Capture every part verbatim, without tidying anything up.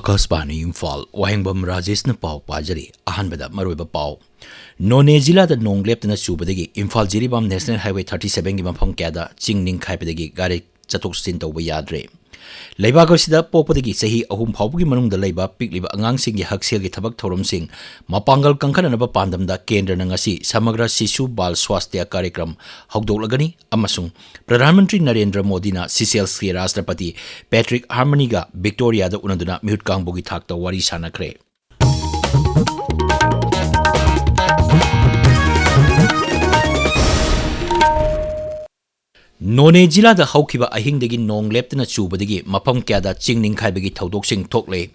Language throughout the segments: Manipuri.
ꯑꯀꯥꯁꯕꯥꯅꯤ ꯏꯝꯐꯥꯜ, ꯋꯥꯍꯦꯡꯕꯝ ꯔꯥꯖꯦꯁꯅ ꯄꯥꯎ ꯄꯥꯖꯔꯤ꯫ ꯑꯍꯥꯟꯕꯗ ꯃꯔꯨꯑꯣꯏꯕ ꯄꯥꯎ꯫ ꯅꯣꯅꯦ ꯖꯤꯂꯥꯗ ꯅꯣꯡ ꯂꯦꯞꯇꯅ ꯆꯨꯕꯗꯒꯤ Imphal Jiribam national highway thirty ꯁꯚꯦꯟꯒꯤ ꯃꯐꯝ ꯀꯌꯥꯗ ꯆꯤꯡ ꯅꯤꯡꯈꯥꯏꯕꯗꯒꯤ ꯒꯥꯔꯤ ꯆꯠꯊꯣꯛ ꯆꯠꯁꯤꯟ ꯇꯧꯕ ꯌꯥꯗ꯭ꯔꯦ꯫ ꯂꯩꯕꯥꯛ ꯑꯁꯤꯗ ꯄꯣꯛꯄꯗꯒꯤ ꯆꯍꯤ ꯑꯍꯨꯝ ꯐꯥꯎꯕꯒꯤ ꯃꯅꯨꯡꯗ ꯂꯩꯕ ꯄꯤꯛꯂꯤꯕ ꯑꯉꯥꯡꯁꯤꯡꯒꯤ ꯍꯛꯁꯦꯜꯒꯤ ꯊꯕꯛ ꯊꯧꯔꯝꯁꯤꯡ ꯃꯄꯥꯡꯒꯜ ꯀꯟꯈꯠꯅꯅꯕ ꯄꯥꯟꯗꯝꯗ ꯀꯦꯟꯗ꯭ꯔꯅ ꯉꯁꯤ ꯁꯃꯒ꯭ꯔ ꯁꯤꯁꯨ ꯕꯥꯜ ꯁ꯭ꯋꯥꯁꯊ꯭ꯌ ꯀꯥꯔꯌꯀ꯭ꯔꯝ ꯍꯧꯗꯣꯛꯂꯒꯅꯤ ꯑꯃꯁꯨꯡ ꯄ꯭ꯔꯙꯥꯟ ꯃꯟꯇ꯭ꯔꯤ ꯅꯔꯦꯟꯗ꯭ꯔ ꯃꯣꯗꯤꯅ ꯁꯤꯁꯦꯜꯁꯀꯤ ꯔꯥꯁꯇ꯭ꯔꯄꯇꯤ ꯄꯦꯇ꯭ꯔꯤꯛ ꯍꯥꯔꯃꯅꯤꯒ ꯚꯤꯛꯇꯣꯔꯤꯌꯥꯗ ꯎꯅꯗꯨꯅ ꯃꯤꯍꯨꯠ ꯀꯥꯡꯕꯨꯒꯤ ꯊꯥꯛꯇ ꯋꯥꯔꯤ ꯁꯥꯟꯅꯈ꯭ꯔꯦ꯫ ꯅꯣꯅꯦ ꯖꯤꯂꯥꯗ ꯍꯧꯈꯤꯕ ꯑꯍꯤꯡꯗꯒꯤ ꯅꯣꯡ ꯂꯦꯞꯇꯅ ꯆꯨꯕꯗꯒꯤ ꯃꯐꯝ ꯀꯌꯥꯗ ꯆꯤꯡ ꯅꯤꯡꯈꯥꯏꯕꯒꯤ ꯊꯧꯗꯣꯛꯁꯤꯡ ꯊꯣꯛꯂꯦ꯫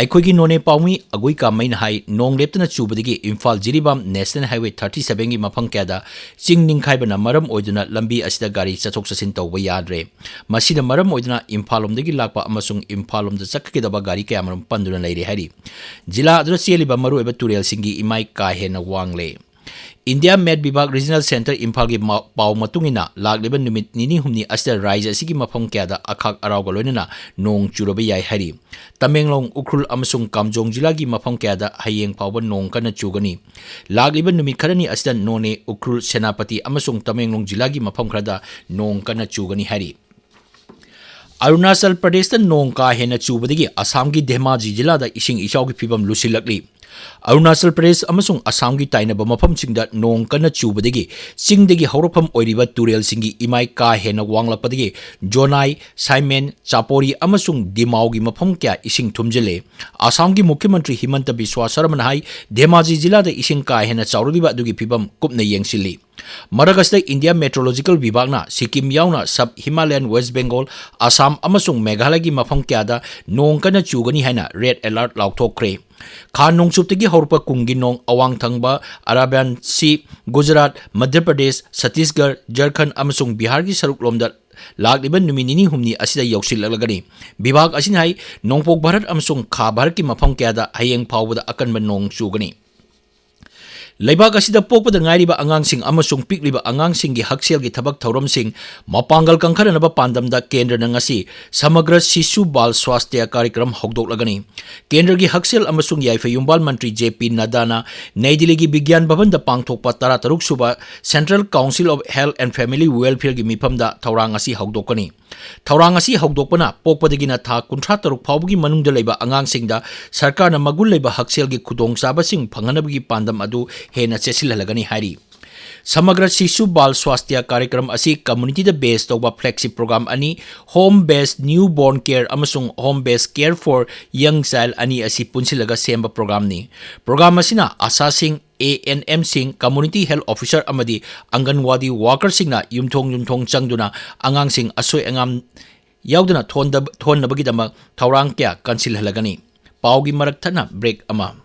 ꯑꯩꯈꯣꯏꯒꯤ ꯅꯣꯅꯦ ꯄꯥꯎꯃꯤ ꯑꯒꯨꯏ ꯀꯥꯃꯩꯅ ꯍꯥꯏ, ꯅꯣꯡ ꯂꯦꯞꯇꯅ ꯆꯨꯕꯗꯒꯤ Imphal Jiribam national highway thirty ꯁꯚꯦꯟꯒꯤ ꯃꯐꯝ ꯀꯌꯥꯗ ꯆꯤꯡ ꯅꯤꯡꯈꯥꯏꯕꯅ ꯃꯔꯝ ꯑꯣꯏꯗꯨꯅ ꯂꯝꯕꯤ ꯑꯁꯤꯗ ꯒꯥꯔꯤ ꯆꯠꯊꯣꯛ ꯆꯠꯁꯤꯟ ꯇꯧꯕ ꯌꯥꯗ꯭ꯔꯦ꯫ ꯃꯁꯤꯅ ꯃꯔꯝ ꯑꯣꯏꯗꯨꯅ ꯏꯝꯐꯥꯜ ꯂꯣꯝꯗꯒꯤ ꯂꯥꯛꯄ ꯑꯃꯁꯨꯡ ꯏꯝꯐꯥꯜ ꯂꯣꯝꯗ ꯆꯠꯀꯗꯕ ꯒꯥꯔꯤ ꯀꯌꯥꯃꯔꯨꯝ ꯄꯟꯗꯨꯅ ꯂꯩꯔꯦ ꯍꯥꯏꯔꯤ꯫ ꯖꯤꯂꯥ ꯑꯗꯨꯗ ꯆꯦꯜꯂꯤꯕ ꯃꯔꯨꯑꯣꯏꯕ ꯇꯨꯔꯦꯜꯁꯤꯡꯒꯤ ꯏꯃꯥꯏ ꯀꯥ ꯍꯦꯟꯅ ꯋꯥꯡꯂꯦ꯫ ꯏꯟꯗꯤꯌꯥ ꯃꯦꯠ ꯕꯤꯚꯥꯒ ꯔꯤꯖꯅꯦꯜ ꯁꯦꯟꯇꯔ ꯏꯝꯐꯥꯜꯒꯤ ꯃ-, ꯄꯥꯎ ꯃꯇꯨꯡ ꯏꯟꯅ, ꯂꯥꯛꯂꯤꯕ ꯅꯨꯃꯤꯠ ꯅꯤꯅꯤ ꯍꯨꯝꯅꯤ ꯑꯁꯤꯗ ꯔꯥꯖ꯭ꯌ ꯑꯁꯤꯒꯤ ꯃꯐꯝ ꯀꯌꯥꯗ ꯑꯈꯥꯛ ꯑꯔꯥꯎꯒ ꯂꯣꯏꯅꯅ ꯅꯣꯡ ꯆꯨꯔꯕ ꯌꯥꯏ ꯍꯥꯏꯔꯤ꯫ ꯇꯃꯦꯡꯂꯣꯡ, ꯎꯈ꯭ꯔꯨꯜ ꯑꯃꯁꯨꯡ ꯀꯥꯝꯖꯣꯡ ꯖꯤꯂꯥꯒꯤ ꯃꯐꯝ ꯀꯌꯥꯗ ꯍꯌꯦꯡ ꯐꯥꯎꯕ ꯅꯣꯡ ꯀꯟꯅ ꯆꯨꯒꯅꯤ꯫ ꯂꯥꯛꯂꯤꯕ ꯅꯨꯃꯤꯠ ꯈꯔꯅꯤ ꯑꯁꯤꯗ ꯅꯣꯅꯦ, ꯎꯈ꯭ꯔꯨꯜ, ꯁꯦꯅꯥꯄꯇꯤ ꯑꯃꯁꯨꯡ ꯇꯃꯦꯡꯂꯣꯡ ꯖꯤꯂꯥꯒꯤ ꯃꯐꯝ ꯈꯔꯗ ꯅꯣꯡ ꯀꯟꯅ ꯆꯨꯒꯅꯤ ꯍꯥꯏꯔꯤ꯫ ꯑꯔꯨꯅꯥꯆꯜ ꯄ꯭ꯔꯗꯦꯁꯇ ꯅꯣꯡ ꯀꯥ ꯍꯦꯟꯅ ꯆꯨꯕꯗꯒꯤ ꯑꯁꯥꯝꯒꯤ ꯙꯦꯃꯥꯖꯤ ꯖꯤꯂꯥꯗ ꯏꯁꯤꯡ ꯏꯆꯥꯎꯒꯤ ꯐꯤꯕꯝ ꯂꯨꯁꯤꯜꯂꯛꯂꯤ꯫ ꯑꯔꯨꯅꯥꯆꯜ ꯄ꯭ꯔꯗꯦꯁ ꯑꯃꯁꯨꯡ ꯑꯁꯥꯝꯒꯤ ꯇꯥꯏꯅꯕ ꯃꯐꯝꯁꯤꯡꯗ ꯅꯣꯡ ꯀꯟꯅ ꯆꯨꯕꯗꯒꯤ ꯆꯤꯡꯗꯒꯤ ꯍꯧꯔꯛꯐꯝ ꯑꯣꯏꯔꯤꯕ ꯇꯨꯔꯦꯜꯁꯤꯡꯒꯤ ꯏꯃꯥꯏ ꯀꯥ ꯍꯦꯟꯅ ꯋꯥꯡꯂꯛꯄꯗꯒꯤ ꯖꯣꯅꯥꯏ, ꯁꯥꯏꯃꯦꯟ, ꯆꯥꯄꯣꯔꯤ ꯑꯃꯁꯨꯡ ꯗꯤꯃꯥꯎꯒꯤ ꯃꯐꯝ ꯀꯌꯥ ꯏꯁꯤꯡ ꯊꯨꯝꯖꯤꯜꯂꯦ꯫ ꯑꯁꯥꯝꯒꯤ ꯃꯨꯈ꯭ꯌ ꯃꯟꯇ꯭ꯔꯤ ꯍꯤꯃꯟꯇ ꯕꯤꯁ꯭ꯋꯥ ꯁꯔꯃꯅ ꯍꯥꯏ, ꯙꯦꯃꯥꯖꯤ ꯖꯤꯂꯥꯗ ꯏꯁꯤꯡ ꯀꯥ ꯍꯦꯟꯅ ꯆꯥꯎꯔꯛꯂꯤꯕ ꯑꯗꯨꯒꯤ ꯐꯤꯕꯝ ꯀꯨꯞꯅ ꯌꯦꯡꯁꯤꯜꯂꯤ꯫ ꯃꯔꯛ ꯑꯁꯤꯗ ꯏꯟꯗꯤꯌꯥ ꯃꯦꯇ꯭ꯔꯣꯂꯣꯖꯤꯀꯦꯜ ꯚꯤꯚꯥꯒꯅ ꯁꯤꯛꯀꯤꯝ ꯌꯥꯎꯅ ꯁꯕ ꯍꯤꯃꯥꯂꯌꯟ ꯋꯦꯁ ꯕꯦꯡꯒꯣꯜ, ꯑꯁꯥꯝ ꯑꯃꯁꯨꯡ ꯃꯦꯘꯥꯂꯌꯒꯤ ꯃꯐꯝ ꯀꯌꯥꯗ ꯅꯣꯡ ꯀꯟꯅ ꯆꯨꯒꯅꯤ ꯍꯥꯏꯅ ꯔꯦꯗ ꯑꯦꯂꯔꯠ ꯂꯥꯎꯊꯣꯛꯈ꯭ꯔꯦ꯫ ꯈꯥ ꯅꯣꯡꯆꯨꯞꯇꯒꯤ ꯍꯧꯔꯛꯄ ꯀꯨꯝꯒꯤ ꯅꯣꯡ ꯑꯋꯥꯡ ꯊꯪꯕ ꯑꯔꯥꯕꯤꯌꯥꯟ ꯁꯤ, ꯒꯨꯖꯔꯥꯠ, ꯃꯙ꯭ꯌ ꯄ꯭ꯔꯗꯦꯁ, ꯁꯠꯇꯤꯁꯒꯔ, ꯖꯔꯈꯟ ꯑꯃꯁꯨꯡ ꯕꯤꯍꯥꯔꯒꯤ ꯁꯔꯨꯛ ꯂꯣꯝꯗ ꯂꯥꯛꯂꯤꯕ ꯅꯨꯃꯤꯠ ꯅꯤꯅꯤ ꯍꯨꯝꯅꯤ ꯑꯁꯤꯗ ꯌꯧꯁꯤꯜꯂꯛꯂꯒꯅꯤ꯫ ꯚꯤꯚꯥꯒ ꯑꯁꯤꯅ ꯍꯥꯏ, ꯅꯣꯡꯄꯣꯛ ꯚꯥꯔꯠ ꯑꯃꯁꯨꯡ ꯈꯥ ꯚꯥꯔꯠꯀꯤ ꯃꯐꯝ ꯀꯌꯥꯗ ꯍꯌꯦꯡ ꯐꯥꯎꯕꯗ ꯑꯀꯟꯕ ꯅꯣꯡ ꯆꯨꯒꯅꯤ꯫ ꯂꯩꯕꯥꯛ ꯑꯁꯤꯗ ꯄꯣꯛꯄꯗ ꯉꯥꯏꯔꯤꯕ ꯑꯉꯥꯡꯁꯤꯡ ꯑꯃꯁꯨꯡ ꯄꯤꯛꯂꯤꯕ ꯑꯉꯥꯡꯁꯤꯡꯒꯤ ꯍꯛꯁꯦꯜꯒꯤ ꯊꯕꯛ ꯊꯧꯔꯝꯁꯤꯡ ꯃꯄꯥꯡꯒꯜ ꯀꯟꯈꯠꯅꯅꯕ ꯄꯥꯟꯗꯝꯗ ꯀꯦꯟꯗ꯭ꯔꯅ ꯉꯁꯤ ꯁꯃꯒ꯭ꯔ ꯁꯤꯁꯨ ꯕꯥꯜ ꯁ꯭ꯋꯥꯁꯊ꯭ꯌ ꯀꯥꯔꯌꯀ꯭ꯔꯝ ꯍꯧꯗꯣꯛꯂꯒꯅꯤ꯫ ꯀꯦꯟꯗ꯭ꯔꯒꯤ ꯍꯛꯁꯦꯜ ꯑꯃꯁꯨꯡ ꯌꯥꯏꯐ ꯌꯨꯝꯕꯥꯜ ꯃꯟꯇ꯭ꯔꯤ ꯖꯦ ꯄꯤ ꯅꯗꯥꯅ ꯅꯩ ꯗꯤꯜꯂꯤꯒꯤ ꯕꯤꯒ꯭ꯌꯥꯟ ꯚꯕꯟꯗ ꯄꯥꯡꯊꯣꯛꯄ ꯇꯔꯥꯇꯔꯨꯛ ꯁꯨꯕ Central Council of Health and Family Welfareꯒꯤ ꯃꯤꯐꯝꯗ ꯊꯧꯔꯥꯡ ꯑꯁꯤ ꯍꯧꯗꯣꯛꯀꯅꯤ꯫ ꯊꯧꯔꯥꯡ ꯑꯁꯤ ꯍꯧꯗꯣꯛꯄꯅ ꯄꯣꯛꯄꯗꯒꯤꯅ ꯊꯥ ꯀꯨꯟꯊ꯭ꯔꯥ ꯇꯔꯨꯛ ꯐꯥꯎꯕꯒꯤ ꯃꯅꯨꯡꯗ ꯂꯩꯕ ꯑꯉꯥꯡꯁꯤꯡꯗ ꯁꯔꯀꯥꯔꯅ ꯃꯒꯨꯟ ꯂꯩꯕ ꯍꯛꯁꯦꯜꯒꯤ ꯈꯨꯗꯣꯡꯆꯥꯕꯁꯤꯡ ꯐꯪꯍꯟꯅꯕꯒꯤ ꯄꯥꯟꯗꯝ ꯑꯗꯨ ꯍꯦꯟꯅ ꯆꯦꯠꯁꯤꯜꯍꯜꯂꯒꯅꯤ ꯍꯥꯏꯔꯤ꯫ ꯁꯃꯒ꯭ꯔ ꯁꯤꯁꯨ ꯕꯥꯜ ꯁ꯭ꯋꯥꯁꯊ꯭ꯌ ꯀꯥꯔꯌꯀ꯭ꯔꯝ ꯑꯁꯤ communityꯗ base ꯇꯧꯕ flagship program ꯑꯅꯤ, Home Based Newborn Care ꯑꯃꯁꯨꯡ Home Based Care for Young Child ꯑꯅꯤ ꯑꯁꯤ ꯄꯨꯟꯁꯤꯜꯂꯒ ꯁꯦꯝꯕ programꯅꯤ꯫ Program ꯑꯁꯤꯅ ꯑꯁꯥꯁꯤꯡ, A N Mꯁꯤꯡ, community health officer ꯑꯃꯗꯤ ꯑꯪꯒꯟꯋꯥꯗꯤ workerꯁꯤꯡꯅ ꯌꯨꯝꯊꯣꯡ ꯌꯨꯝꯊꯣꯡ ꯆꯪꯗꯨꯅ ꯑꯉꯥꯡꯁꯤꯡ ꯑꯁꯣꯏ ꯑꯉꯥꯝ ꯌꯥꯎꯗꯅ ꯊꯣꯟꯗ-, ꯊꯣꯟꯅꯕꯒꯤꯗꯃꯛ ꯊꯧꯔꯥꯡ ꯀꯌꯥ ꯀꯟꯁꯤꯜꯍꯜꯂꯒꯅꯤ꯫ ꯄꯥꯎꯒꯤ ꯃꯔꯛ ꯊꯠꯅ break ꯑꯃ꯫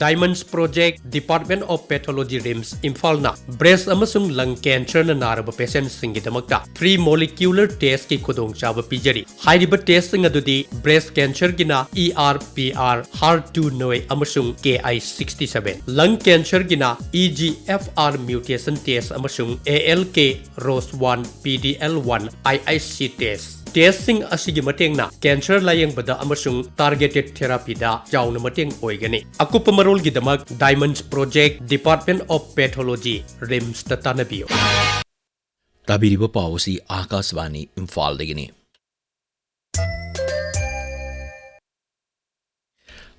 Diamonds Project, Department of Pathology, RIMS, ꯏꯝꯐꯥꯜꯅ breast ꯑꯃꯁꯨꯡ lung cancerꯅ ꯅꯥꯔꯕ patientꯁꯤꯡꯒꯤꯗꯃꯛꯇ free molecular testꯀꯤ ꯈꯨꯗꯣꯡꯆꯥꯕ ꯄꯤꯖꯔꯤ꯫ ꯍꯥꯏꯔꯤꯕ testꯁꯤꯡ ꯑꯗꯨꯗꯤ breast cancerꯒꯤꯅ E R P R, HER two neu ꯑꯃꯁꯨꯡ K I sixty seven, lung cancerꯒꯤꯅ E G F R mutation test ꯑꯃꯁꯨꯡ A L K ROS one, P D L one, I I C test꯫ Testꯁꯤꯡ ꯑꯁꯤꯒꯤ ꯃꯇꯦꯡꯅ cancer ꯂꯥꯌꯦꯡꯕꯗ ꯑꯃꯁꯨꯡ targeted therapyꯗ ꯆꯥꯎꯅ ꯃꯇꯦꯡ ꯑꯣꯏꯒꯅꯤ꯫ ꯑꯀꯨꯞꯄ ꯃꯔꯣꯜꯒꯤꯗꯃꯛ Diamonds Project, Department of Pathology, RIMSꯇ ꯇꯥꯟꯅꯕꯤꯌꯨ꯫ ꯇꯥꯕꯤꯔꯤꯕ ꯄꯥꯎ ꯑꯁꯤ ꯑꯥꯀꯥꯁꯕꯥꯅꯤ ꯏꯝꯐꯥꯜꯗꯒꯤꯅꯤ꯫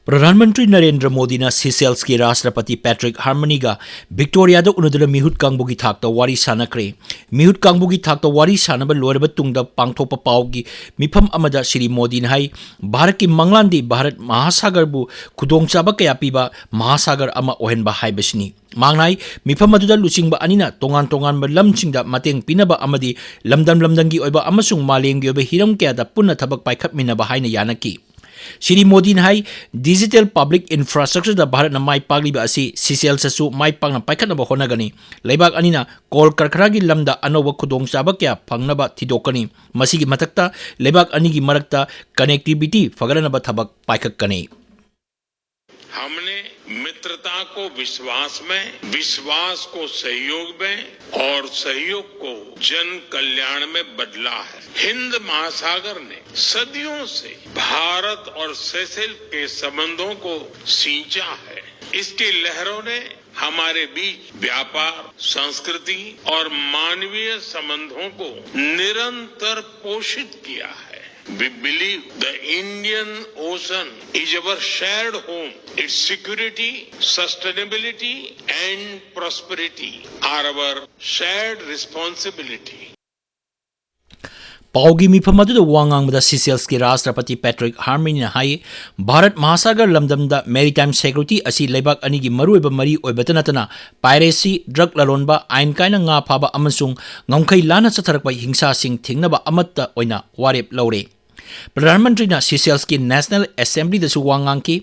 ꯄ꯭ꯔꯙꯥꯟ ꯃꯟꯇ꯭ꯔꯤ ꯅꯔꯦꯟꯗ꯭ꯔ ꯃꯣꯗꯤꯅ ꯁꯤꯁꯦꯜꯁꯀꯤ ꯔꯥꯁꯇ꯭ꯔꯄꯇꯤ ꯄꯦꯇ꯭ꯔꯤꯛ ꯍꯥꯔꯃꯅꯤꯒ ꯚꯤꯛꯇꯣꯔꯤꯌꯥꯗ ꯎꯅꯗꯨꯅ ꯃꯤꯍꯨꯠ ꯀꯥꯡꯕꯨꯒꯤ ꯊꯥꯛꯇ ꯋꯥꯔꯤ ꯁꯥꯟꯅꯈ꯭ꯔꯦ꯫ ꯃꯤꯍꯨꯠ ꯀꯥꯡꯕꯨꯒꯤ ꯊꯥꯛꯇ ꯋꯥꯔꯤ ꯁꯥꯟꯅꯕ ꯂꯣꯏꯔꯕ ꯇꯨꯡꯗ ꯄꯥꯡꯊꯣꯛꯄ ꯄꯥꯎꯒꯤ ꯃꯤꯐꯝ ꯑꯃꯗ ꯁ꯭ꯔꯤ ꯃꯣꯗꯤꯅ ꯍꯥꯏ, ꯚꯥꯔꯠꯀꯤ ꯃꯪꯂꯥꯟꯗꯤ ꯚꯥꯔꯠ ꯃꯍꯥꯁꯥꯒꯔꯕꯨ ꯈꯨꯗꯣꯡꯆꯥꯕ ꯀꯌꯥ ꯄꯤꯕ ꯃꯍꯥꯁꯥꯒꯔ ꯑꯃ ꯑꯣꯏꯍꯟꯕ ꯍꯥꯏꯕꯁꯤꯅꯤ꯫ ꯃꯍꯥꯛꯅ ꯍꯥꯏ, ꯃꯤꯐꯝ ꯑꯗꯨꯗ ꯂꯨꯆꯤꯡꯕ ꯑꯅꯤꯅ ꯇꯣꯉꯥꯟ ꯇꯣꯉꯥꯟꯕ ꯂꯝꯁꯤꯡꯗ ꯃꯇꯦꯡ ꯄꯤꯅꯕ ꯑꯃꯗꯤ ꯂꯝꯗꯝ ꯂꯝꯗꯝꯒꯤ ꯑꯣꯏꯕ ꯑꯃꯁꯨꯡ ꯃꯥꯂꯦꯝꯒꯤ ꯑꯣꯏꯕ ꯍꯤꯔꯝ ꯀꯌꯥꯗ ꯄꯨꯟꯅ ꯊꯕꯛ ꯄꯥꯏꯈꯠꯃꯤꯟꯅꯕ ꯍꯥꯏꯅ ꯌꯥꯅꯈꯤ꯫ ꯁ꯭ꯔꯤ ꯃꯣꯗꯤꯅ ꯍꯥꯏ, digital public infrastructureꯗ ꯚꯥꯔꯠꯅ ꯃꯥꯏ ꯄꯥꯛꯂꯤꯕ ꯑꯁꯤ ꯁꯤꯁꯦꯜꯁꯇꯁꯨ ꯃꯥꯏ ꯄꯥꯛꯅ ꯄꯥꯏꯈꯠꯅꯕ ꯍꯣꯠꯅꯒꯅꯤ꯫ ꯂꯩꯕꯥꯛ ꯑꯅꯤꯅ ꯀꯣꯜ ꯀꯔꯈꯅꯥꯒꯤ ꯂꯝꯗ ꯑꯅꯧꯕ ꯈꯨꯗꯣꯡꯆꯥꯕ ꯀꯌꯥ ꯐꯪꯅꯕ ꯊꯤꯗꯣꯛꯀꯅꯤ꯫ ꯃꯁꯤꯒꯤ ꯃꯊꯛꯇ ꯂꯩꯕꯥꯛ ꯑꯅꯤꯒꯤ ꯃꯔꯛꯇ connectivity ꯐꯒꯠꯍꯟꯅꯕ ꯊꯕꯛ ꯄꯥꯏꯈꯠꯀꯅꯤ꯫ हमने मित्रता को विश्वास में, विश्वास को सहयोग में और सहयोग को जन कल्याण में बदला है। हिंद महासागर ने सदियों से भारत और सेशेल के संबंधों को सींचा है। इसकी लहरों ने हमारे बीच व्यापार, संस्कृति और मानवीय संबंधों को निरंतर पोषित किया है। We believe the Indian Ocean is our shared home. Its security, sustainability and prosperity are our shared responsibility. ꯄꯥꯎꯒꯤ ꯃꯤꯐꯝ ꯑꯗꯨꯗ ꯋꯥ ꯉꯥꯡꯕꯗ ꯁꯤꯁꯦꯜꯁꯀꯤ ꯔꯥꯁꯇ꯭ꯔꯄꯇꯤ ꯄꯦꯇ꯭ꯔꯤꯛ ꯍꯥꯔꯃꯤꯅꯤꯅ ꯍꯥꯏ, ꯚꯥꯔꯠ ꯃꯍꯥꯁꯥꯒꯔ ꯂꯝꯗꯝꯗ maritime security ꯑꯁꯤ ꯂꯩꯕꯥꯛ ꯑꯅꯤꯒꯤ ꯃꯔꯨꯑꯣꯏꯕ ꯃꯔꯤ ꯑꯣꯏꯕꯇ ꯅꯠꯇꯅ piracy, drug ꯂꯂꯣꯟꯕ, ꯑꯥꯏꯟ ꯀꯥꯏꯅ ꯉꯥ ꯐꯥꯕ ꯑꯃꯁꯨꯡ ꯉꯝꯈꯩ ꯂꯥꯟꯅ ꯆꯠꯊꯔꯛꯄ ꯍꯤꯡꯁꯥꯁꯤꯡ ꯊꯤꯡꯅꯕ ꯑꯃꯠꯇ ꯑꯣꯏꯅ ꯋꯥꯔꯦꯞ ꯂꯧꯔꯦ꯫ ꯄ꯭ꯔꯙꯥꯟ ꯃꯟꯇ꯭ꯔꯤꯅ ꯁꯤꯁꯦꯜꯁꯀꯤ ꯅꯦꯁꯅꯦꯜ ꯑꯦꯁꯦꯝꯕ꯭ꯂꯤꯗꯁꯨ ꯋꯥ ꯉꯥꯡꯈꯤ꯫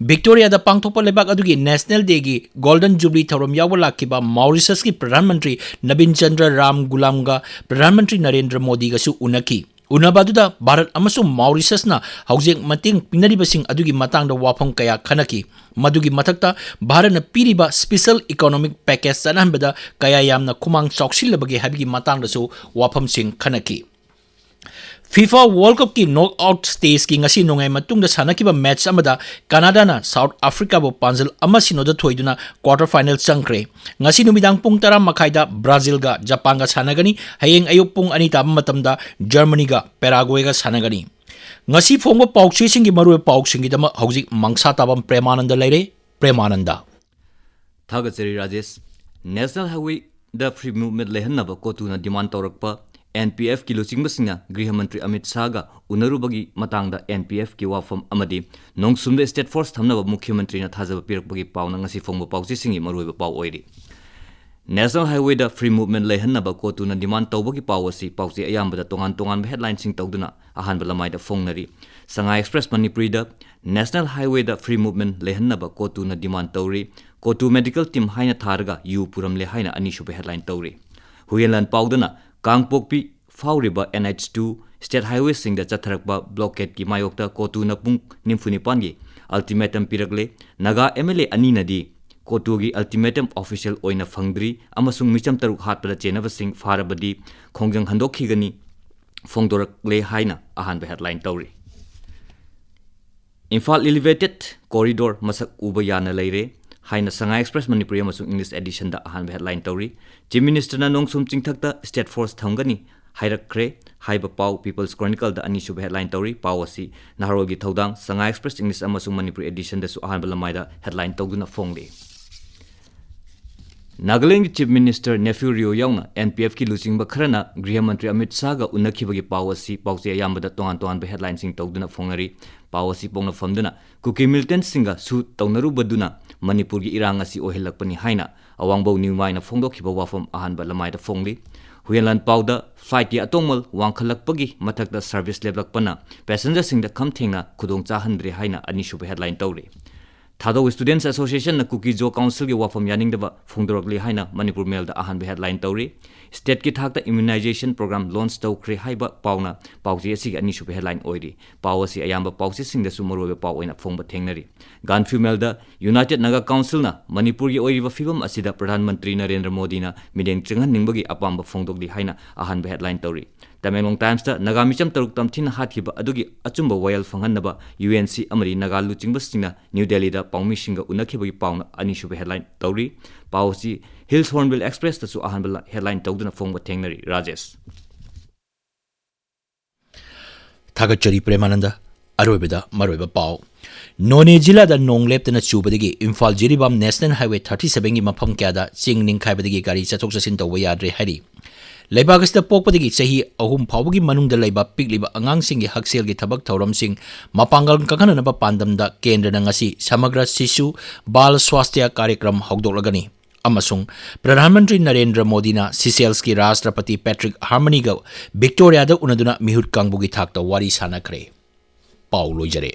ꯚꯤꯛꯇꯣꯔꯤꯌꯥꯗ ꯄꯥꯡꯊꯣꯛꯄ ꯂꯩꯕꯥꯛ ꯑꯗꯨꯒꯤ ꯅꯦꯁꯅꯦꯜ ꯗꯦꯒꯤ ꯒꯣꯜꯗꯟ ꯖꯨꯕꯤꯂꯤ ꯊꯧꯔꯝ ꯌꯥꯎꯕ ꯂꯥꯛꯈꯤꯕ ꯃꯥꯎꯔꯤꯁꯁꯀꯤ ꯄ꯭ꯔꯙꯥꯟ ꯃꯟꯇ꯭ꯔꯤ ꯅꯕꯤꯟ ꯆꯟꯗ꯭ꯔ ꯔꯥꯝ ꯒꯨꯂꯥꯝꯒ ꯄ꯭ꯔꯙꯥꯟ ꯃꯟꯇ꯭ꯔꯤ ꯅꯔꯦꯟꯗ꯭ꯔ ꯃꯣꯗꯤꯒꯁꯨ ꯎꯅꯈꯤ꯫ ꯎꯅꯕ ꯑꯗꯨꯗ ꯚꯥꯔꯠ ꯑꯃꯁꯨꯡ ꯃꯥꯎꯔꯤꯁꯁꯅ ꯍꯧꯖꯤꯛ ꯃꯇꯦꯡ ꯄꯤꯅꯔꯤꯕꯁꯤꯡ ꯑꯗꯨꯒꯤ ꯃꯇꯥꯡꯗ ꯋꯥꯐꯝ ꯀꯌꯥ ꯈꯟꯅꯈꯤ꯫ ꯃꯗꯨꯒꯤ ꯃꯊꯛꯇ ꯚꯥꯔꯠꯅ ꯄꯤꯔꯤꯕ special economic package ꯆꯠꯅꯍꯟꯕꯗ ꯀꯌꯥ ꯌꯥꯝꯅ ꯈꯨꯃꯥꯡ ꯆꯥꯎꯁꯤꯜꯂꯕꯒꯦ ꯍꯥꯏꯕꯒꯤ ꯃꯇꯥꯡꯗꯁꯨ ꯋꯥꯐꯝꯁꯤꯡ ꯈꯟꯅꯈꯤ꯫ ꯐꯤꯐꯥ ꯋꯥꯔꯜ ꯀꯞꯀꯤ ꯅꯣꯛ ꯑꯥꯎꯠ ꯁ꯭ꯇꯦꯖꯀꯤ ꯉꯁꯤ ꯅꯣꯡꯌꯥꯏ ꯃꯇꯨꯡꯗ ꯁꯥꯟꯅꯈꯤꯕ ꯃꯦꯆ ꯑꯃꯗ ꯀꯅꯥꯗꯥꯅ ꯁꯥꯎꯠ ꯑꯐ꯭ꯔꯤꯀꯥꯕꯨ ꯄꯥꯟꯖꯜ ꯑꯃ ꯁꯤꯅꯣꯗ ꯊꯣꯏꯗꯨꯅ ꯀ꯭ꯋꯥꯔꯇꯔ ꯐꯥꯏꯅꯦꯜ ꯆꯪꯈ꯭ꯔꯦ꯫ ꯉꯁꯤ ꯅꯨꯃꯤꯗꯥꯡ ꯄꯨꯡ ꯇꯔꯥ ꯃꯈꯥꯏꯗ ꯕ꯭ꯔꯥꯖꯤꯜꯒ ꯖꯄꯥꯟꯒ ꯁꯥꯟꯅꯒꯅꯤ꯫ ꯍꯌꯦꯡ ꯑꯌꯨꯛ ꯄꯨꯡ ꯑꯅꯤ ꯇꯥꯕ ꯃꯇꯝꯗ ꯖꯔꯃꯅꯤꯒ ꯄꯦꯔꯥꯒ꯭ꯋꯦꯒ ꯁꯥꯟꯅꯒꯅꯤ꯫ ꯉꯁꯤ ꯐꯣꯡꯕ ꯄꯥꯎꯆꯦꯁꯤꯡꯒꯤ ꯃꯔꯨꯑꯣꯏꯕ ꯄꯥꯎꯁꯤꯡꯒꯤꯗꯃꯛ ꯍꯧꯖꯤꯛ ꯃꯪꯁꯥ ꯇꯥꯕꯝ ꯄ꯭ꯔꯦꯃꯥꯅꯟꯗ ꯂꯩꯔꯦ꯫ ꯄ꯭ꯔꯦꯃꯥꯅꯟꯗ꯫ ꯊꯥꯒꯠꯆꯔꯤ Rajesh. National Highwayꯗ free movement ꯂꯩꯍꯟꯅꯕ ꯀꯣꯇꯨꯅ demand ꯇꯧꯔꯛꯄ, NPFꯀꯤ ꯂꯨꯆꯤꯡꯕꯁꯤꯡꯅ ꯒ꯭ꯔꯤꯍ ꯃꯟꯇ꯭ꯔꯤ ꯑꯃꯤꯠ ꯁꯥꯍꯒ ꯎꯅꯔꯨꯕꯒꯤ ꯃꯇꯥꯡꯗ NPFꯀꯤ ꯋꯥꯐꯝ ꯑꯃꯗꯤ ꯅꯣꯡꯁꯨꯝꯗ state force ꯊꯝꯅꯕ ꯃꯨꯈ꯭ꯌ ꯃꯟꯇ꯭ꯔꯤꯅ ꯊꯥꯖꯕ ꯄꯤꯔꯛꯄꯒꯤ ꯄꯥꯎꯅ ꯉꯁꯤ ꯐꯣꯡꯕ ꯄꯥꯎꯆꯦꯁꯤꯡꯒꯤ ꯃꯔꯨꯑꯣꯏꯕ ꯄꯥꯎ ꯑꯣꯏꯔꯤ꯫ National Highwayꯗ free movement ꯂꯩꯍꯟꯅꯕ ꯀꯣꯇꯨꯅ demand ꯇꯧꯕꯒꯤ ꯄꯥꯎ ꯑꯁꯤ ꯄꯥꯎꯆꯦ ꯑꯌꯥꯝꯕꯗ ꯇꯣꯉꯥꯟ ꯇꯣꯉꯥꯟꯕ headlineꯁꯤꯡ ꯇꯧꯗꯨꯅ ꯑꯍꯥꯟꯕ ꯂꯃꯥꯏꯗ ꯐꯣꯡꯅꯔꯤ꯫ Sangai Express Manipuriꯗ National Highwayꯗ free movement ꯂꯩꯍꯟꯅꯕ ꯀꯣꯇꯨꯅ demand ꯇꯧꯔꯤ꯫ ꯀꯣꯇꯨ medical team ꯍꯥꯏꯅ ꯊꯥꯔꯒ ꯌꯨ ꯄꯨꯔꯝꯂꯦ ꯍꯥꯏꯅ ꯑꯅꯤꯁꯨꯕ headline ꯇꯧꯔꯤ꯫ ꯍꯨꯌꯦꯟꯂꯥꯟ ꯄꯥꯎꯗꯅ ꯀꯥꯡꯄꯣꯛꯄꯤ ꯐꯥꯎꯔꯤꯕ NH two state highwayꯁꯤꯡꯗ ꯆꯠꯊꯔꯛꯄ blockadeꯀꯤ ꯃꯥꯌꯣꯛꯇ ꯀꯣꯇꯨꯅ ꯄꯨꯡ ꯅꯤꯐꯨ ꯅꯤꯄꯥꯟꯒꯤ ultimatum ꯄꯤꯔꯛꯂꯦ꯫ Naga MLA ꯑꯅꯤꯅꯗꯤ COTUꯒꯤ ultimatum official ꯑꯣꯏꯅ ꯐꯪꯗ꯭ꯔꯤ ꯑꯃꯁꯨꯡ ꯃꯤꯆꯝ ꯇꯔꯨꯛ ꯍꯥꯠꯄꯗ ꯆꯦꯟꯅꯕꯁꯤꯡ ꯐꯥꯔꯕꯗꯤ ꯈꯣꯡꯖꯪ ꯍꯟꯗꯣꯛꯈꯤꯒꯅꯤ ꯐꯣꯡꯗꯣꯔꯛꯂꯦ ꯍꯥꯏꯅ ꯑꯍꯥꯟꯕ headline ꯇꯧꯔꯤ꯫ ꯏꯝꯐꯥꯜ Elevated Corridor ꯃꯁꯛ ꯎꯕ ꯌꯥꯅ ꯂꯩꯔꯦ ꯍꯥꯏꯅ Sangai Express ꯃꯅꯤꯄꯨꯔꯤ ꯑꯃꯁꯨꯡ English editionꯗ ꯑꯍꯥꯟꯕ headline ꯇꯧꯔꯤ꯫ Chief Ministerꯅ ꯅꯣꯡꯁꯨꯝ ꯆꯤꯡꯊꯛꯇ state force ꯊꯝꯒꯅꯤ ꯍꯥꯏꯔꯛꯈ꯭ꯔꯦ ꯍꯥꯏꯕ ꯄꯥꯎ People's Chronicleꯗ ꯑꯅꯤꯁꯨꯕ headline ꯇꯧꯔꯤ꯫ ꯄꯥꯎ ꯑꯁꯤ ꯅꯍꯥꯔꯣꯜꯒꯤ ꯊꯧꯗꯥꯡ Sangai Express English ꯑꯃꯁꯨꯡ ꯃꯅꯤꯄꯨꯔꯤ editionꯗꯁꯨ ꯑꯍꯥꯟꯕ ꯂꯃꯥꯏꯗ headline ꯇꯧꯗꯨꯅ ꯐꯣꯡꯂꯤ꯫ ꯅꯥꯒꯥꯂꯦꯟꯒꯤ Chief Minister Neiphiu Rio ꯌꯥꯎꯅ NPFꯀꯤ ꯂꯨꯆꯤꯡꯕ ꯈꯔꯅ ꯒ꯭ꯔꯤꯍ ꯃꯟꯇ꯭ꯔꯤ ꯑꯃꯤꯠ ꯁꯥꯍꯒ ꯎꯅꯈꯤꯕꯒꯤ ꯄꯥꯎ ꯑꯁꯤ ꯄꯥꯎꯆꯦ ꯑꯌꯥꯝꯕꯗ ꯇꯣꯉꯥꯟ ꯇꯣꯉꯥꯟꯕ headlineꯁꯤꯡ ꯇꯧꯗꯨꯅ ꯐꯣꯡꯅꯔꯤ꯫ ꯄꯥꯎ ꯑꯁꯤ ꯄꯣꯛꯅꯐꯝꯗꯨꯅ ꯀꯨꯀꯤ militantꯁꯤꯡꯒ ꯁꯨ ꯇꯧꯅꯔꯨꯕꯗꯨꯅ ꯃꯅꯤꯄꯨꯔꯒꯤ ꯏꯔꯥꯡ ꯑꯁꯤ ꯑꯣꯏꯍꯜꯂꯛꯄꯅꯤ ꯍꯥꯏꯅ ꯑꯋꯥꯡꯕꯧ ꯅ꯭ꯌꯨ ꯃꯥꯏꯅ ꯐꯣꯡꯗꯣꯛꯈꯤꯕ ꯋꯥꯐꯝ ꯑꯍꯥꯟꯕ ꯂꯃꯥꯏꯗ ꯐꯣꯡꯂꯤ꯫ ꯍꯨꯌꯦꯟꯂꯥꯟ ꯄꯥꯎꯗ flightꯀꯤ ꯑꯇꯣꯡꯃꯜ ꯋꯥꯡꯈꯠꯂꯛꯄꯒꯤ ꯃꯊꯛꯇ service ꯂꯦꯞꯂꯛꯄꯅ passengerꯁꯤꯡꯗ ꯈꯝ ꯊꯦꯡꯅ ꯈꯨꯗꯣꯡ ꯆꯥꯍꯟꯗ꯭ꯔꯦ ꯍꯥꯏꯅ ꯑꯅꯤꯁꯨꯕ headline ꯇꯧꯔꯤ꯫ ꯊꯥꯗꯧ Students Associationꯅ ꯀꯨꯀꯤ ꯖꯣ Councilꯒꯤ ꯋꯥꯐꯝ ꯌꯥꯅꯤꯡꯗꯕ ꯐꯣꯡꯗꯣꯔꯛꯂꯤ ꯍꯥꯏꯅ ꯃꯅꯤꯄꯨꯔ ꯃꯦꯜꯗ ꯑꯍꯥꯟꯕ headline ꯇꯧꯔꯤ꯫ Stateꯀꯤ ꯊꯥꯛꯇ immunization program launch ꯇꯧꯈ꯭ꯔꯦ ꯍꯥꯏꯕ ꯄꯥꯎꯅ ꯄꯥꯎꯆꯦ ꯑꯁꯤꯒꯤ ꯑꯅꯤꯁꯨꯕ headline ꯑꯣꯏꯔꯤ꯫ ꯄꯥꯎ ꯑꯁꯤ ꯑꯌꯥꯝꯕ ꯄꯥꯎꯆꯦꯁꯤꯡꯗꯁꯨ ꯃꯔꯨꯑꯣꯏꯕ ꯄꯥꯎ ꯑꯣꯏꯅ ꯐꯣꯡꯕ ꯊꯦꯡꯅꯔꯤ꯫ ꯒꯥꯟꯐ꯭ꯌꯨ ꯃꯦꯜꯗ United Naga Councilꯅ ꯃꯅꯤꯄꯨꯔꯒꯤ ꯑꯣꯏꯔꯤꯕ ꯐꯤꯕꯝ ꯑꯁꯤꯗ ꯄ꯭ꯔꯙꯥꯟ ꯃꯟꯇ꯭ꯔꯤ ꯅꯔꯦꯟꯗ꯭ꯔ ꯃꯣꯗꯤꯅ ꯃꯤꯠꯌꯦꯡ ꯆꯪꯍꯟꯅꯤꯡꯕꯒꯤ ꯑꯄꯥꯝꯕ ꯐꯣꯡꯗꯣꯛꯂꯤ ꯍꯥꯏꯅ ꯑꯍꯥꯟꯕ headline ꯇꯧꯔꯤ꯫ ꯇꯃꯦꯡꯂꯣꯡ Timesꯇ ꯅꯥꯒꯥ ꯃꯤꯆꯝ ꯇꯔꯨꯛ ꯇꯝꯊꯤꯅ ꯍꯥꯠꯈꯤꯕ ꯑꯗꯨꯒꯤ ꯑꯆꯨꯝꯕ ꯋꯥꯌꯦꯜ ꯐꯪꯍꯟꯅꯕ UNC ꯑꯃꯗꯤ ꯅꯥꯒꯥ ꯂꯨꯆꯤꯡꯕꯁꯤꯡꯅ ꯅ꯭ꯌꯨ ꯗꯦꯜꯂꯤꯗ ꯄꯥꯎꯃꯤꯁꯤꯡꯒ ꯎꯅꯈꯤꯕꯒꯤ ꯄꯥꯎꯅ ꯑꯅꯤꯁꯨꯕ headline ꯇꯧꯔꯤ꯫ ꯄꯥꯎ ꯑꯁꯤ Hills Hornbill Expressꯇꯁꯨ ꯑꯍꯥꯟꯕ headline ꯇꯧꯗꯨꯅ ꯐꯣꯡꯕ ꯊꯦꯡꯅꯔꯤ꯫ ꯔꯥꯖꯦꯁ꯫ ꯊꯥꯒꯠꯆꯔꯤ ꯄ꯭ꯔꯦꯃꯥꯅꯟꯗ꯫ ꯑꯔꯣꯏꯕꯗ ꯃꯔꯨꯑꯣꯏꯕ ꯄꯥꯎ꯫ ꯅꯣꯅꯦ ꯖꯤꯂꯥꯗ ꯅꯣꯡ ꯂꯦꯞꯇꯅ ꯆꯨꯕꯗꯒꯤ Imphal Jiribam National Highway thirty sevenꯒꯤ ꯃꯐꯝ ꯀꯌꯥꯗ ꯆꯤꯡ ꯅꯤꯡꯈꯥꯏꯕꯗꯒꯤ ꯒꯥꯔꯤ ꯆꯠꯊꯣꯛ ꯆꯠꯁꯤꯟ ꯇꯧꯕ ꯌꯥꯗ꯭ꯔꯦ ꯍꯥꯏꯔꯤ꯫ ꯂꯩꯕꯥꯛ ꯑꯁꯤꯗ ꯄꯣꯛꯄꯗꯒꯤ ꯆꯍꯤ ꯑꯍꯨꯝ ꯐꯥꯎꯕꯒꯤ ꯃꯅꯨꯡꯗ ꯂꯩꯕ ꯄꯤꯛꯂꯤꯕ ꯑꯉꯥꯡꯁꯤꯡꯒꯤ ꯍꯛꯁꯦꯜꯒꯤ ꯊꯕꯛ ꯊꯧꯔꯝꯁꯤꯡ ꯃꯄꯥꯡꯒꯜ ꯀꯟꯈꯠꯅꯅꯕ ꯄꯥꯟꯗꯝꯗ ꯀꯦꯟꯗ꯭ꯔꯅ ꯉꯁꯤ ꯁꯃꯒ꯭ꯔ ꯁꯤꯁꯨ ꯕꯥꯜ ꯁ꯭ꯋꯥꯁꯊ꯭ꯌ ꯀꯥꯔꯌꯀ꯭ꯔꯝ ꯍꯧꯗꯣꯛꯂꯒꯅꯤ꯫ ꯑꯃꯁꯨꯡ ꯄ꯭ꯔꯙꯥꯟ ꯃꯟꯇ꯭ꯔꯤ ꯅꯔꯦꯟꯗ꯭ꯔ ꯃꯣꯗꯤꯅ ꯁꯤꯁꯦꯜꯁꯀꯤ ꯔꯥꯁꯇ꯭ꯔꯄꯇꯤ ꯄꯦꯇ꯭ꯔꯤꯛ ꯍꯥꯔꯃꯅꯤꯒ ꯚꯤꯛꯇꯣꯔꯤꯌꯥꯗ ꯎꯅꯗꯨꯅ ꯃꯤꯍꯨꯠ ꯀꯥꯡꯕꯨꯒꯤ ꯊꯥꯛꯇ ꯋꯥꯔꯤ ꯁꯥꯅꯈ꯭ꯔꯦ꯫ ꯄꯥꯎ ꯂꯣꯏꯖꯔꯦ꯫